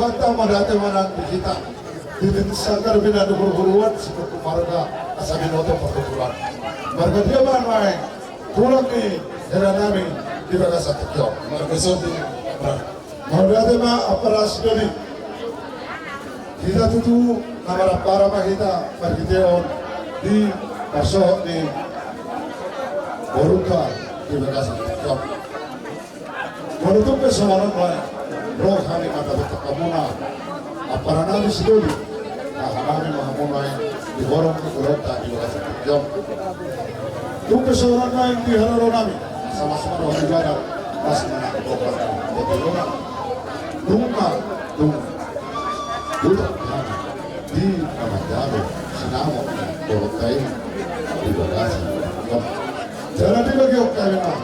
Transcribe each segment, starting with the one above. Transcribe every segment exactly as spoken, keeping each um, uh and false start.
Mauliate ma nang di hita, di titik sanggar bina di huru-huruan, singkop marga asa binoto partuturan. Marga dia ma nuaeng tulang ni hela nami di bagasan tingki on. Marga Sobi. Mauliate ma ampara sidoli. Hita tutu na marampara ma hita marhiteon di parsohot ni borunta di bagasan tingki on. Molo tung pe songon on nuaeng, ro hami mandapothon hamuna ampara nami sidoli, aha nami ma hamu nuaeng di horong ni borunta di bagasan tingki on. Tung pe songon on nuaeng di haroro nami, asa las ma roha ni Ibana, las ma nang roha ni Ibana. Nunga tung butak hami di na manjalo sinamot ni borunta i di bagasan tingki on. Jala dibagion hami ma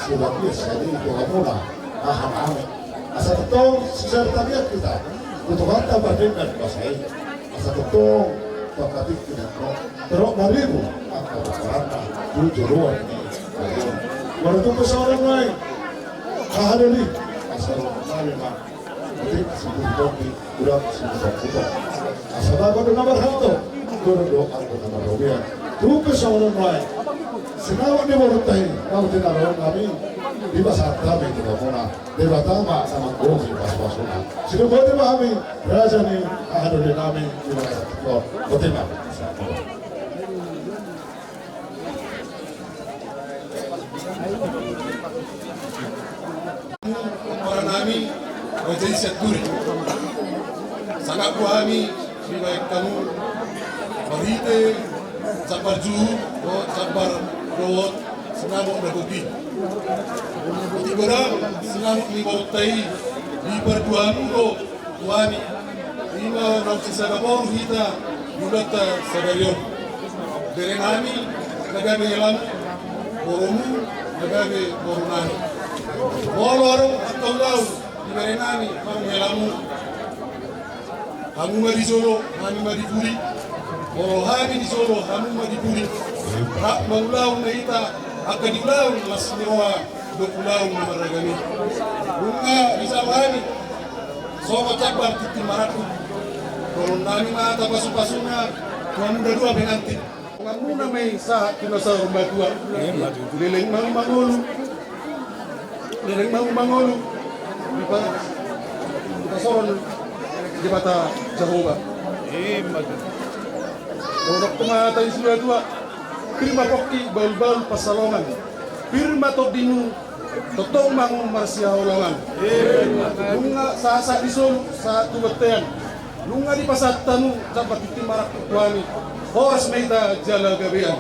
sebagian sian i tu hamuna, aha nami. Asa tongtong sisarita biak hita tu Tuhanta pardenggan basa i. Asa tongtong tu angka tingki na torop, torop maribur angka pomparanna tu joloan ni ari on. Molo tung pe songon on nuaeng, aha do i, asa ro hami ma. Jadi, sibuton di urang sibuton-buton. Asa bagot do na marhalto, dohot do anggo na marrobean. Tung pe songon on nuaeng, sinamot ni borunta i, naung tinadinghon hami, dipasahat hami tu hamuna, Debata ma na manggohi pasu-pasuna. Sidung botima hami, raja ni hahadoli nami, di bagasan tingki on. Botima. Ampara nami, raja i Sianturi. Sangap do hami dibahen hamu marhite jambar juhut dohot jambar rorobot sinamot na gok i. Di godang sinamot ni borunta i, di parduamu do. Tuani, ima naung sisada boru hita di ulaonta sadari on. Bere nami na gabe helamu, borumu na gabe boru nami. Molo adong angka ulaon di bere nami manang helamu, hamu ma di jolo, hami ma di pudi. Molo hami di jolo, hamu ma di pudi. Rap ma ulaon na hita angka di ulaon las ni roha dohot ulaon na marragam i. Nunga dijalo hami songon jambar tintin marangkup. Dohonon nami ma tapasu-pasuna tu hamu na dua pengantin. Tanganmuna ma i sahat tu na saur matua. Leleng ma hamu mangolu. Leleng ma hamu mangolu. Dipa-, dipasoron Debata Jahowa. Dohononku ma hata ni situa-tua. Pir ma pongki, bahul-bahul pansalongan. Pir ma tondimu, tongtong ma hamu marsihaholongan. Nunga sahat-sahat di solu, sahat tu bontean. Nunga dipasahat hamu jambar tintin marangkup tu hami. Horas ma hita jala gabean.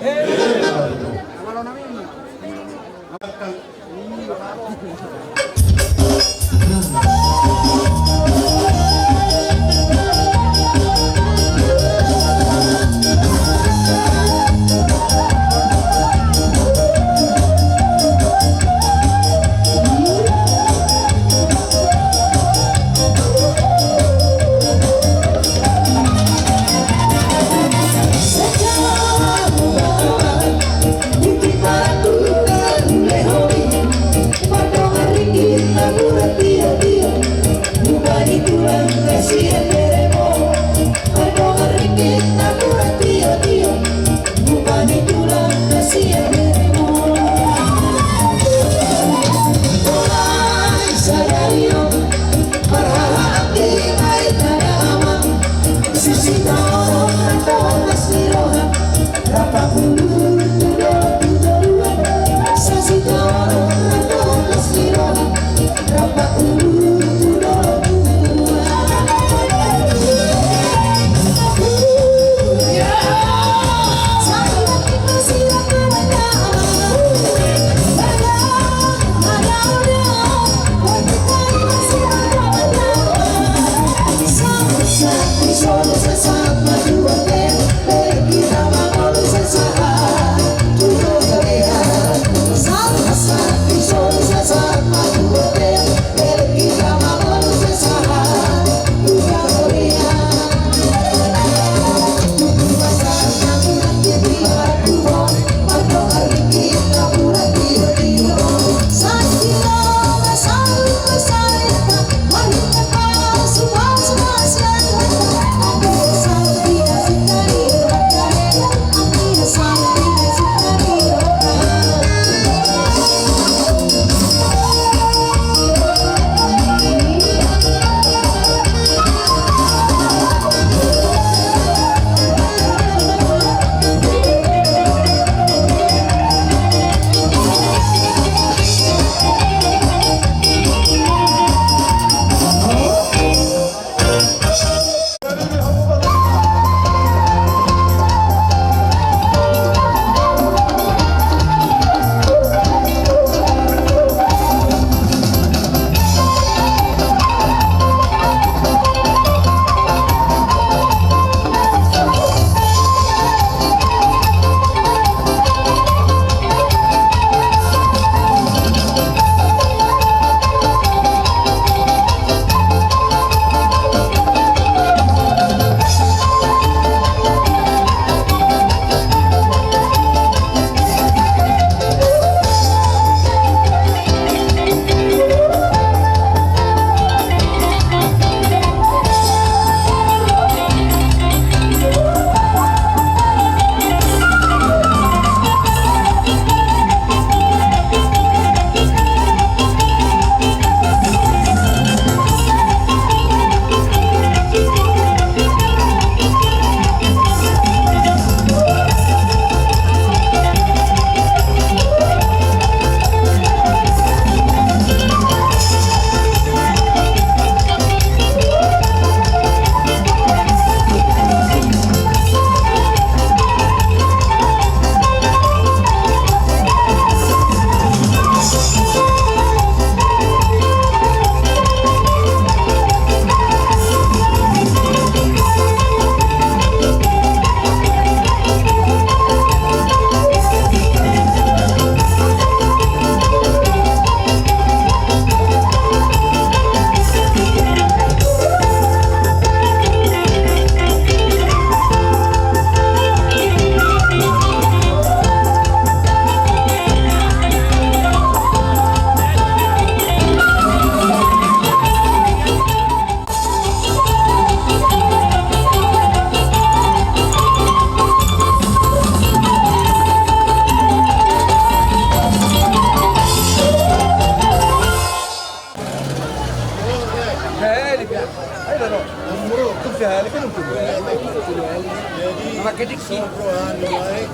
Jadi, so, bro, anu, baik.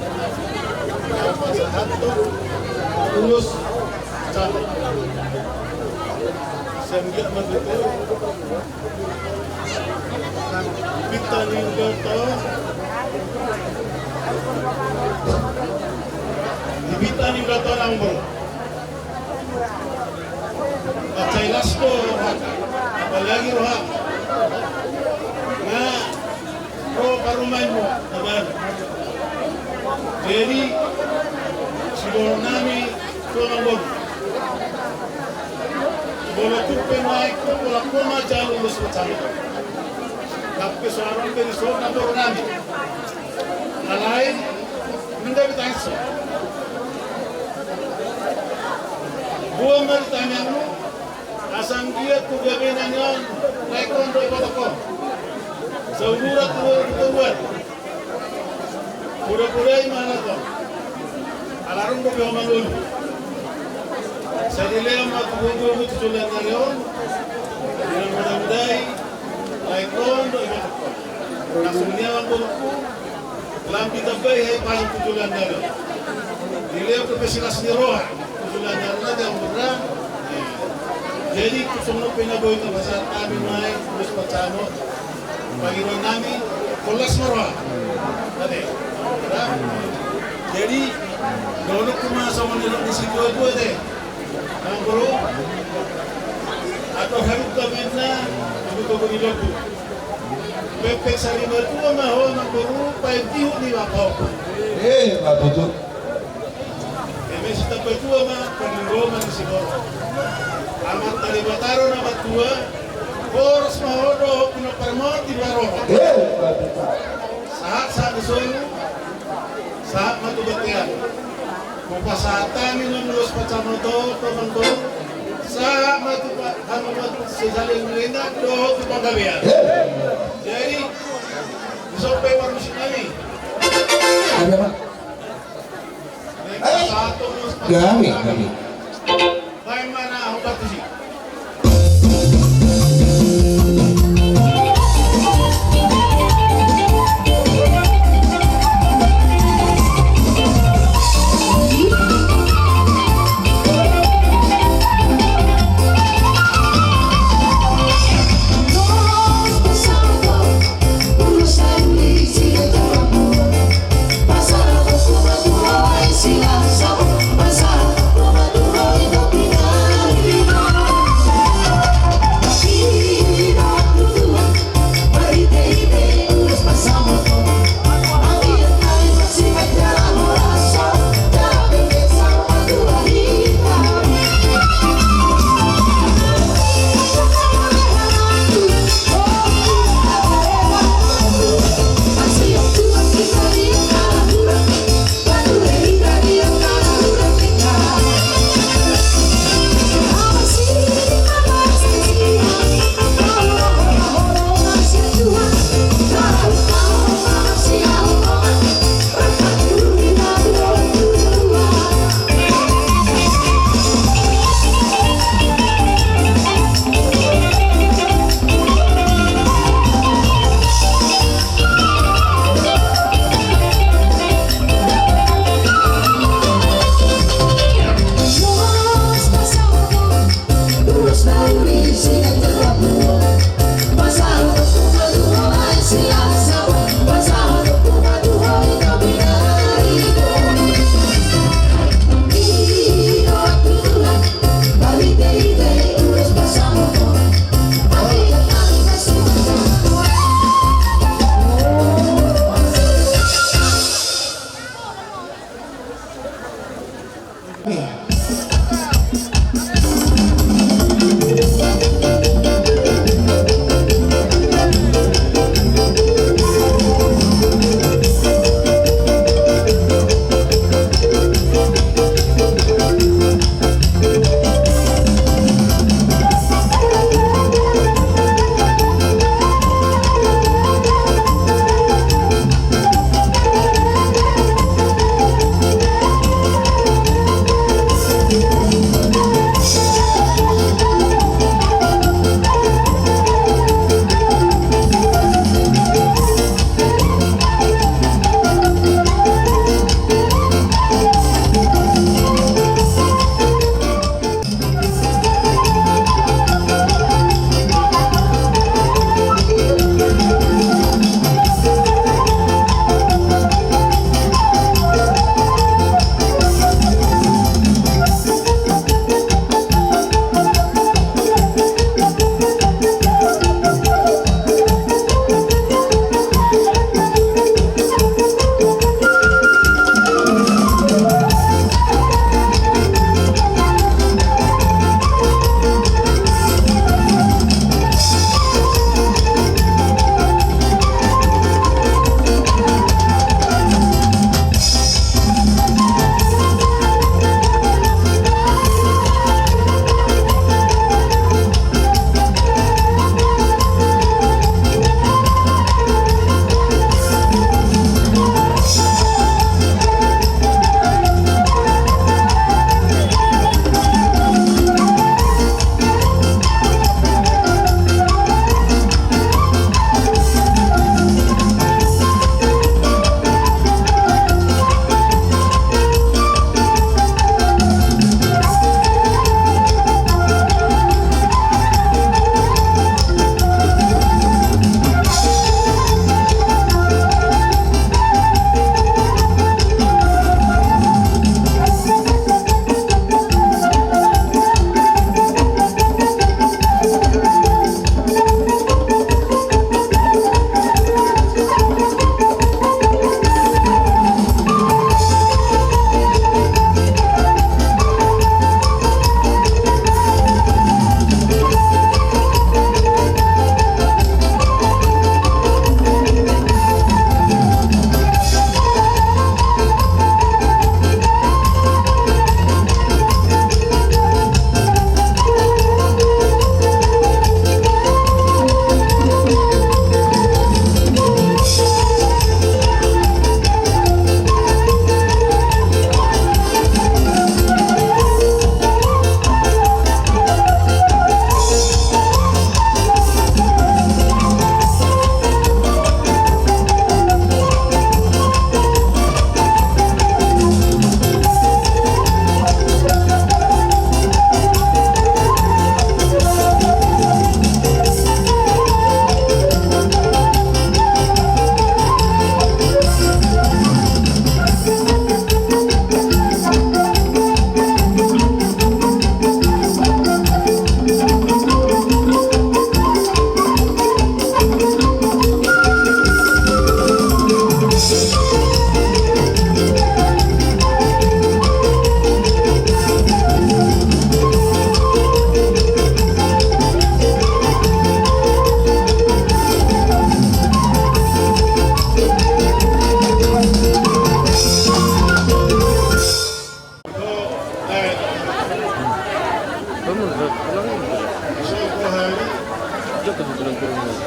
Apa sahat tuh? Tulus. Cakep. Sian dia mah gitu. Di bintang ni Broto. Di bintang ni Broto nang, bro. Pacai las do rohata, apalagi rohata. Nga ro parumaenmu na baru. Jadi, siborok nami tu amangboru. Molo tung pe naeng tu, molo tung ma jalo ulos pacamot. Tapi so adong pe dison amangboru nami. Alai, nda pe taenso. Buang ma di tanganmu, asa anggiat tu gabe nami on, lae on dohot ibotohon. Saumuran tu boru tu tubuan. Poda-podai ma halak on. Ala adong dope ho mangolu. Sai dilehon ma tu gogo tu joloan ni ari on. Dengan mudah-mudahi lae on dohot ibotohon. Langsung dia amangboru. Lam ditambai hahipason tu joloan ni ari on. Dilehon dope silas ni roha tu joloan ni ari on, na te amangboru. Jadi, tu songon on pe na boi, na pasahat hami ma i ulos pacamot. Pangidoan nami, holas ma roha. Ate. Jadi, dohononku ma songon nidok ni situa-tua te. Amangboru, ator halumpang ma inna, di togu ni lombu. Pepet sari matua ma ho amangboru, paet tihuk ni bapa ho. Eh, ma tutu. Eme sitamba tua ma, pangidoan ni siborok. Amanta Debata do na matua, horas ma ho dohot pinompar ma ho di baroa. Eh, ma tutu. Sahat, sahat ni solu, sahat ma tu bontean. Hupasahat hami ma ulos pacamot on tu amangboru. Sahat ma tu pa-, hamu ma tu sesalian na inna dohot tu panggabean. Jadi, dison pe parmusik nami. Ada, Pak. Nami, nami. Baen ma na hombar tusi.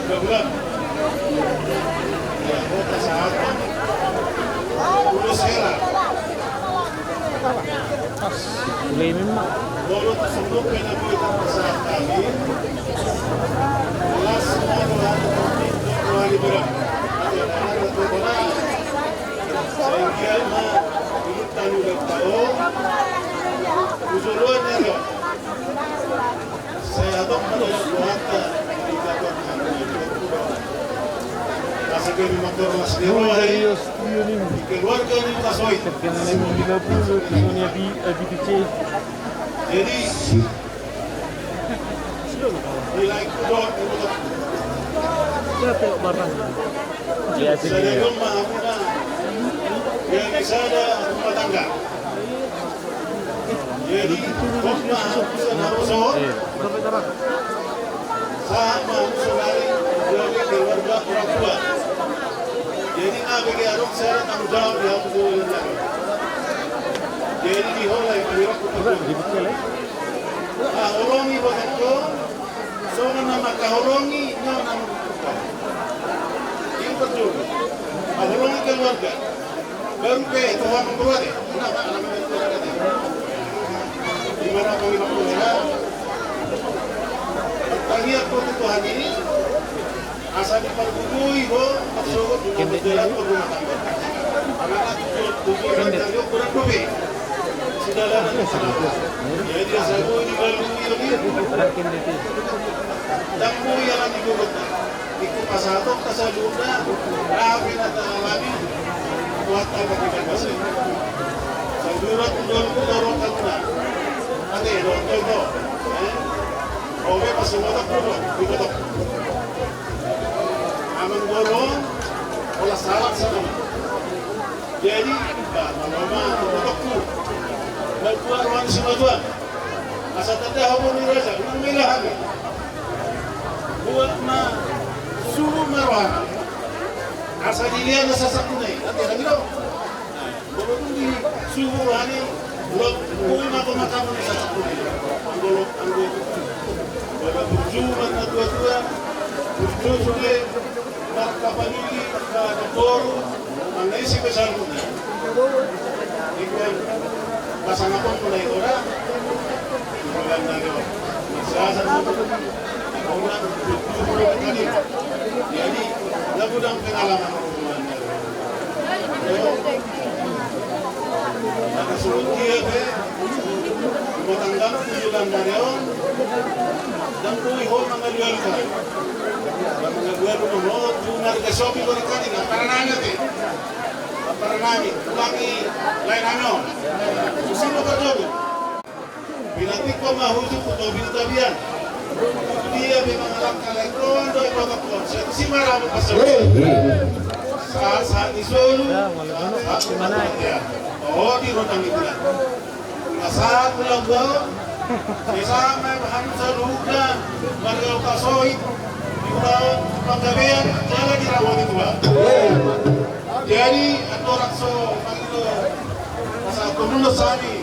Bulan. Ya, kota saat. Terus era. Mulai memang. Lalu tersebut kena berita saat kami. Kelas semua Tuhan, Tuhan di berang. Ada, ada, ada, ada. Sehingga ma, ini tanu dan tahu. Usul luar dari. Sai hatop ma dohot Tuhanta, di hatop nami. Asa gabe mangkorlas ni roha i di keluarga ni Utasoit. Jadi, nilai ku dohot, dohot. Sadarion ma hamuna jadi sada rumah tangga. Jadi, hot ma hamu sian haposohon. Sahat ma hamu sonari jadi keluarga orang tua. Jadi, nga bege adong sada tanggung jawab di hamu tu. Jadi, di hola i, di hola i. Ah, holongi botongko. Songon na mangkaholongi, na mangkaholongi. Ini perlu. Mangkaholongi keluarga. Baru pe Tuhan membuat ya. Kenapa? Karena memang Tuhan ada. Di mana kami mampu ya? Tangianku tu Tuhan ini, asa dipargogoi ho, maksud, di dalam rumah tangga. Karena tujuh, tujuh orang tadi kurang lebih. Sudah ada. Jadi, asa boi dilalui ini. Ndang boi alani gogot. Ingkon pasahatonta saluhutna, aha pe na taalami, Tuhanta pake basa i. Saluhutna tu jolma tu roha tangihon. Ate, dohot, dohot, dohot. Eh? Oke, pas semua tak perlu, dibotok. Amang boru, olah salah sana. Jadi, ba, mama, mama, mama, mama, mama, mama, mama, mama, asa tanda hamu ni raja, mama, mama, mama. Buat ma, suruh ma rohana. Asa dilehon na sasakuna i, nanti lagi dong. Nah, kalau tu di suruh rohana, buat, buat ma pemakaman na sasakuna i. Anggo, anggo, anggo, burju ma na tua-tua, burju sude, marka paningki, marka boru, mangaisi pe saluhutna. Ingkon pasangaphon muna i ora. Ingkon na ro. Sasa na ora. Jadi, na godang pengalaman. Molo songon dia pe, rumah tangga na tujuan dari on, ndang boi ho mangalualu. Mangalualu ma ho, tu na di Shopee ko di kani, na parnami ate. Parnami, ulangi, lain ano. Susi ma parjolo. Pinantikkon ma hujung tu topi ni tapian. Dia pe mangalangka lae rondo i patok on. Sai tusi ma rap pasahat. Sahat-sahat ni solu. Sahat-sahat ni solu. Oh, di rondang ni bulan. Sahat ulang tahun. Sai sahat ma hamu saluhutna. Marga Utasoit. Di tahun panggabean. Jala di rawa ni tua. Jadi, andorang so, mangilo. Pasahat koluna sani.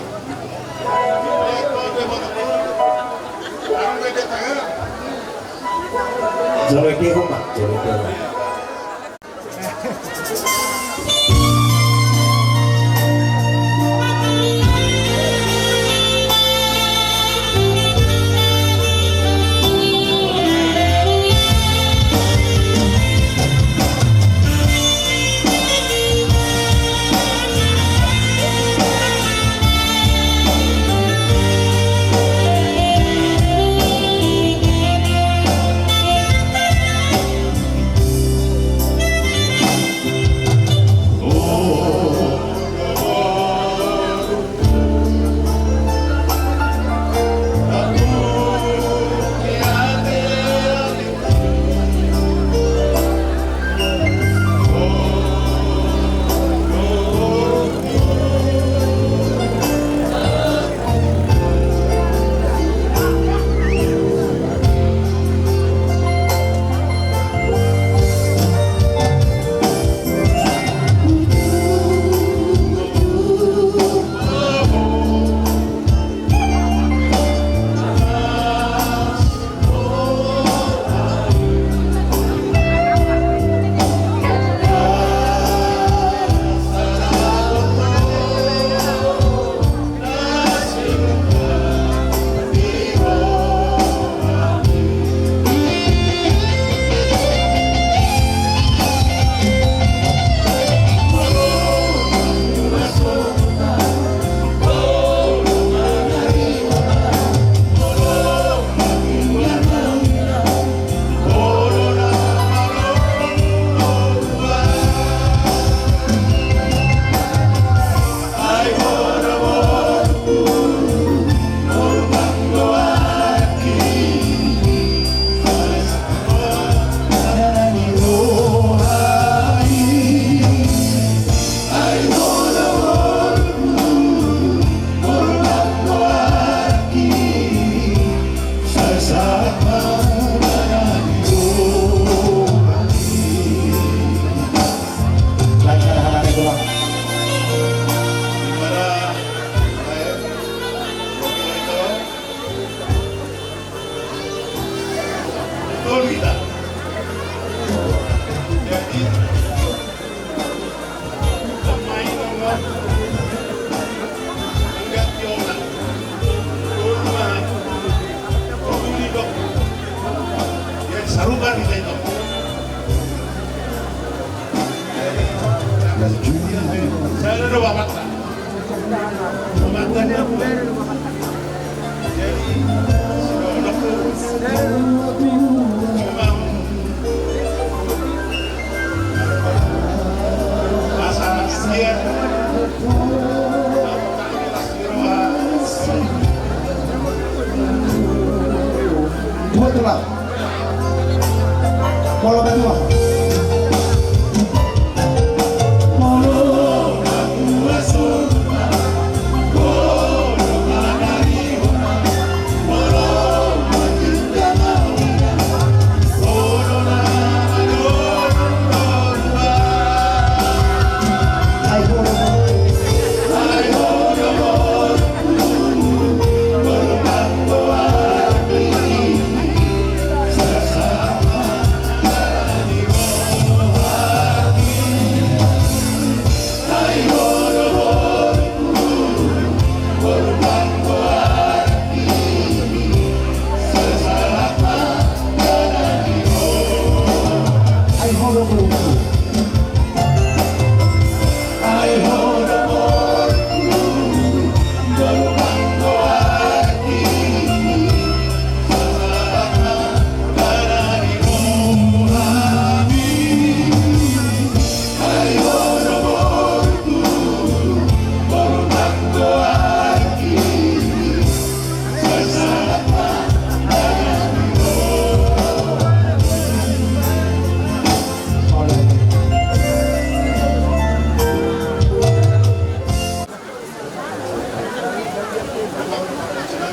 Sada do bapakta. Bapakta ni ahu. Jadi, memang asa dia. Buat tulang. Molo batua.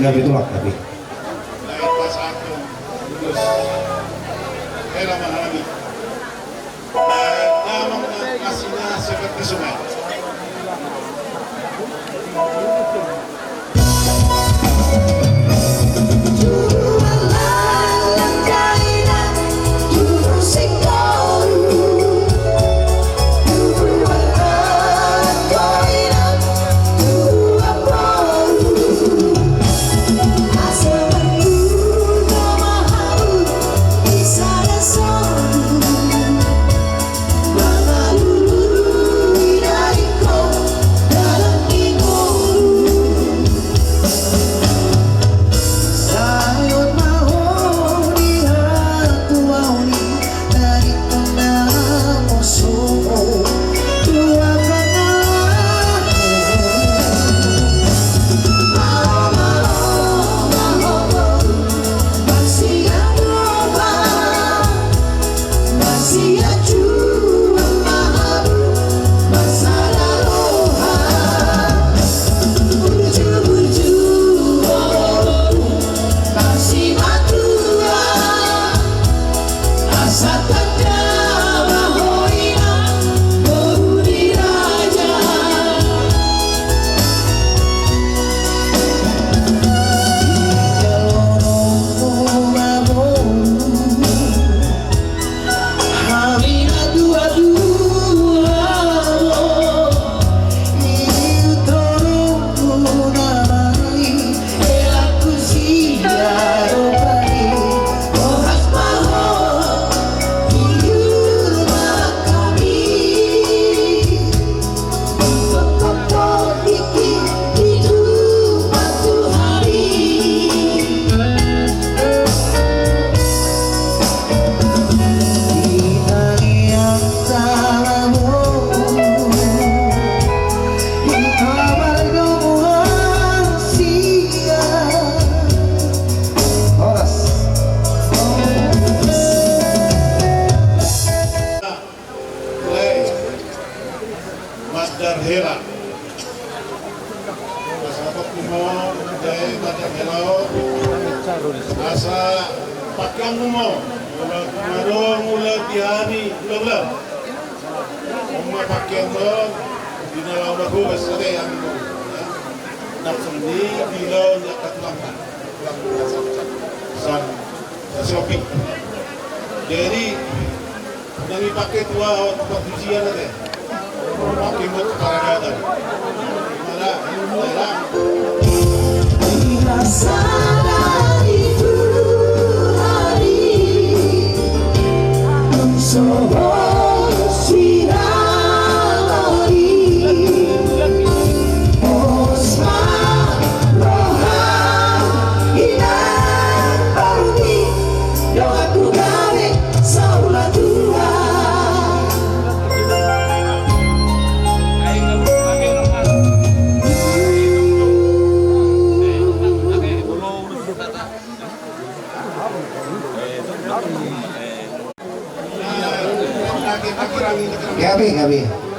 Gabe tulang, gabe. Masdar hela. Asa pakkon ho, dai, masdar hela ho. Asa pakkon ho. Molo adong ulaon di hami, ulaon. Oma pakkon ho, di na laho marhobas, ate, yang. Langsung di, di laho, di angka tulang. Tulang, tulang, tulang. San. Sopi. Jadi, nang ipake tu aha, tu partujian ate. Pake buat paradaton. Mala, mala. Gabe, gabe.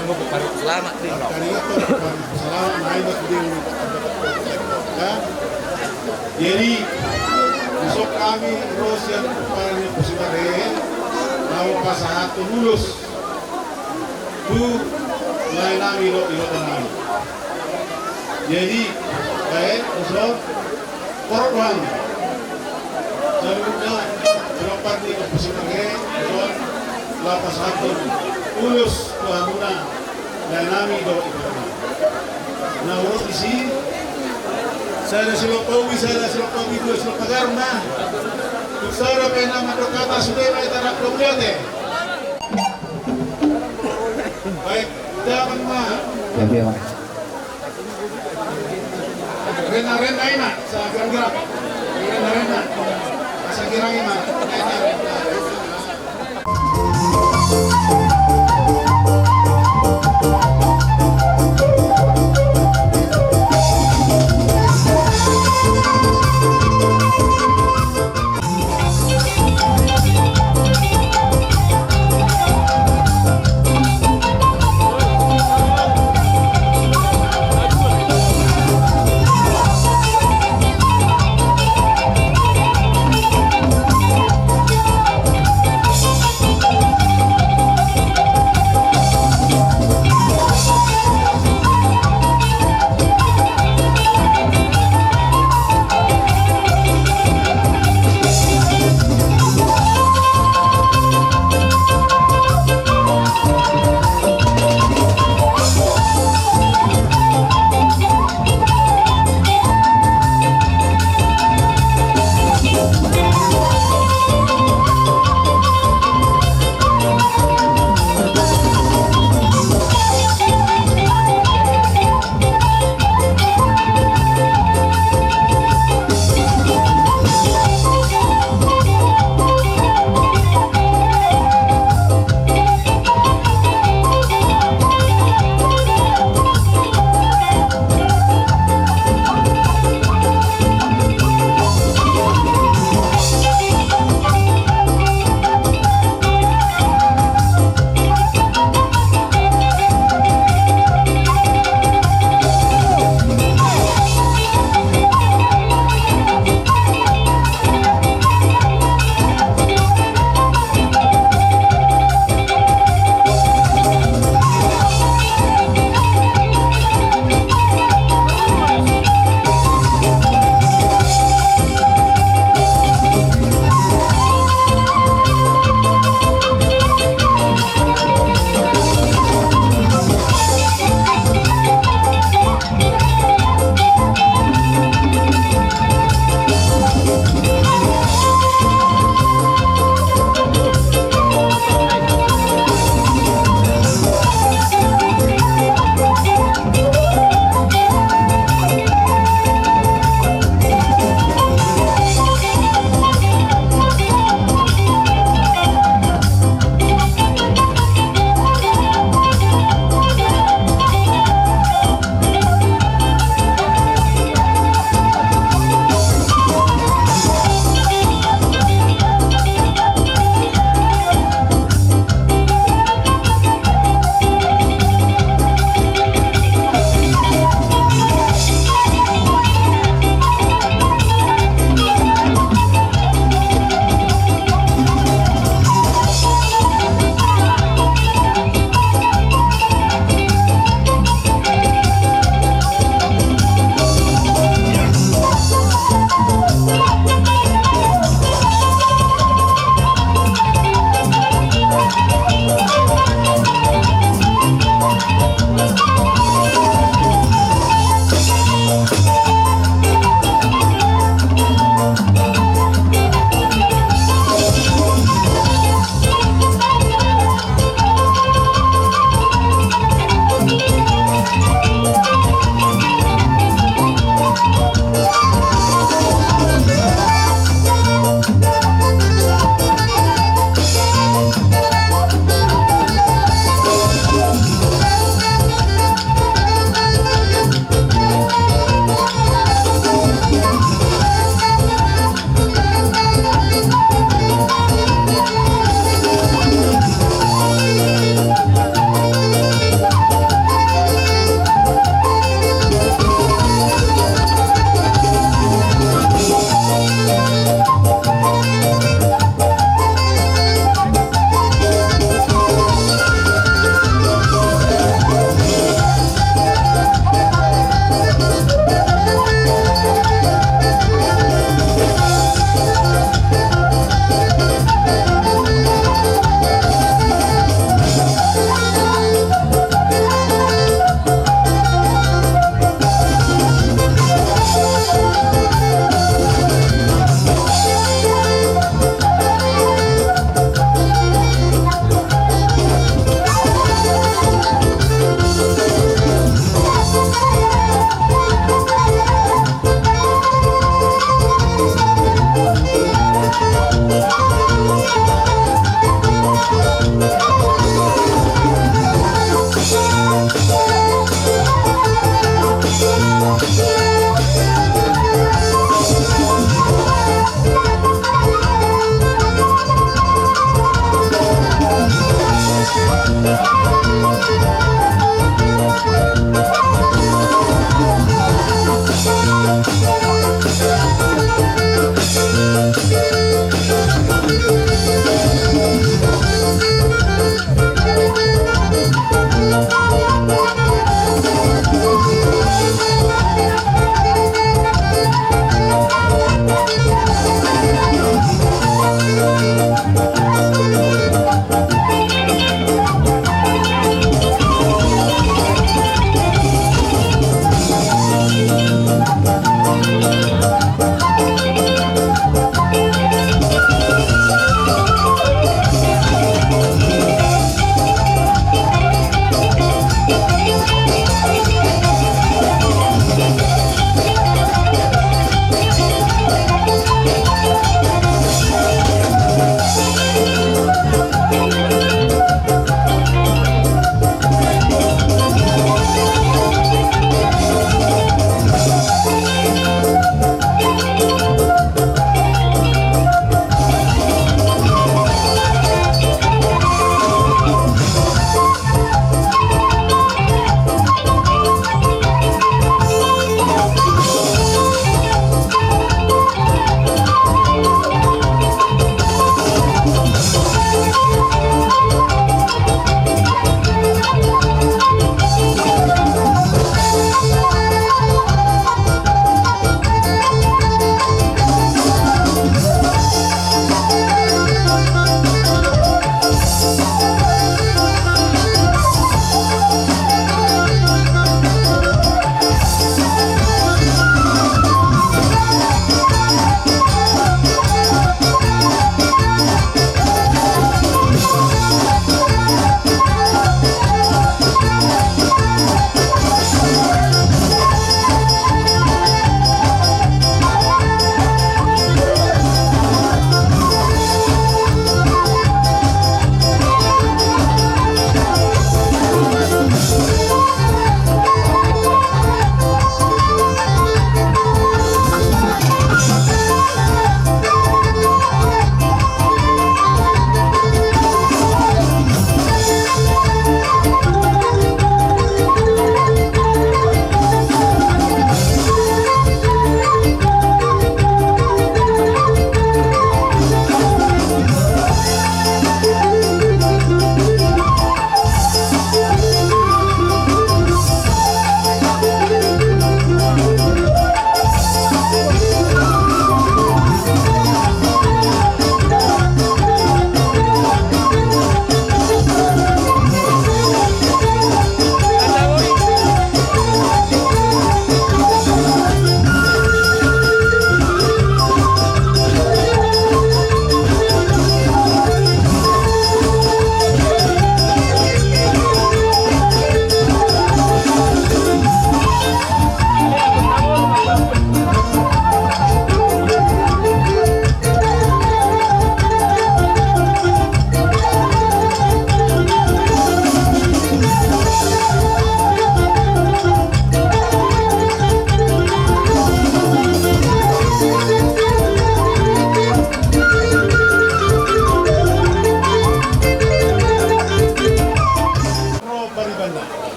Selamat, Ding. Selamat, Ding. Ya. Jadi, besok kami, Rosian, Kuparen, Pusimarhe, mau pasahat tulus. Tu lae nami dohot iboto nami. Jadi, baik, usul, korban. Selanjutnya, berapa di Pusimarhe, usul, lapas atur, tulus, tu hamuna, lae nami dohot iboto nami. Nah, urut isi, sada silompa ubi, sada silompa ubi, dua silompa garam, nah. Tuk sada pe nama dokata sude, baik, tarap kemudian deh. Baik, zaman ma. Ya, dia, Mas. Rena, rena, ima, sa girang-girang. Rena, rena. Sa girang, ima. Rena, rena.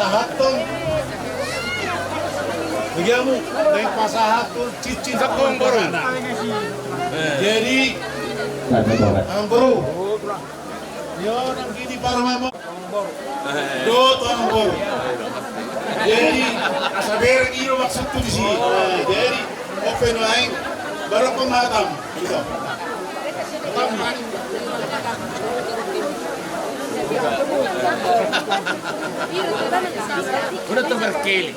Pasahathon. Bagi hamu, naeng pasahathon cincin. Jadi, amangboru. Yo, nang gini parmamo. Do, amangboru. Jadi, asa bereng i do maksudhu disi. Jadi, open line, baru pematam. Udah tuh berkeliling.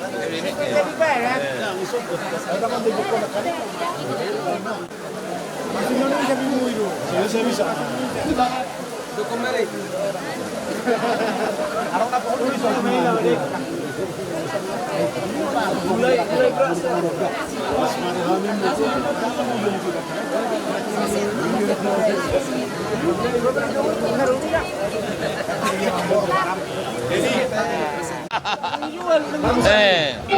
Eh.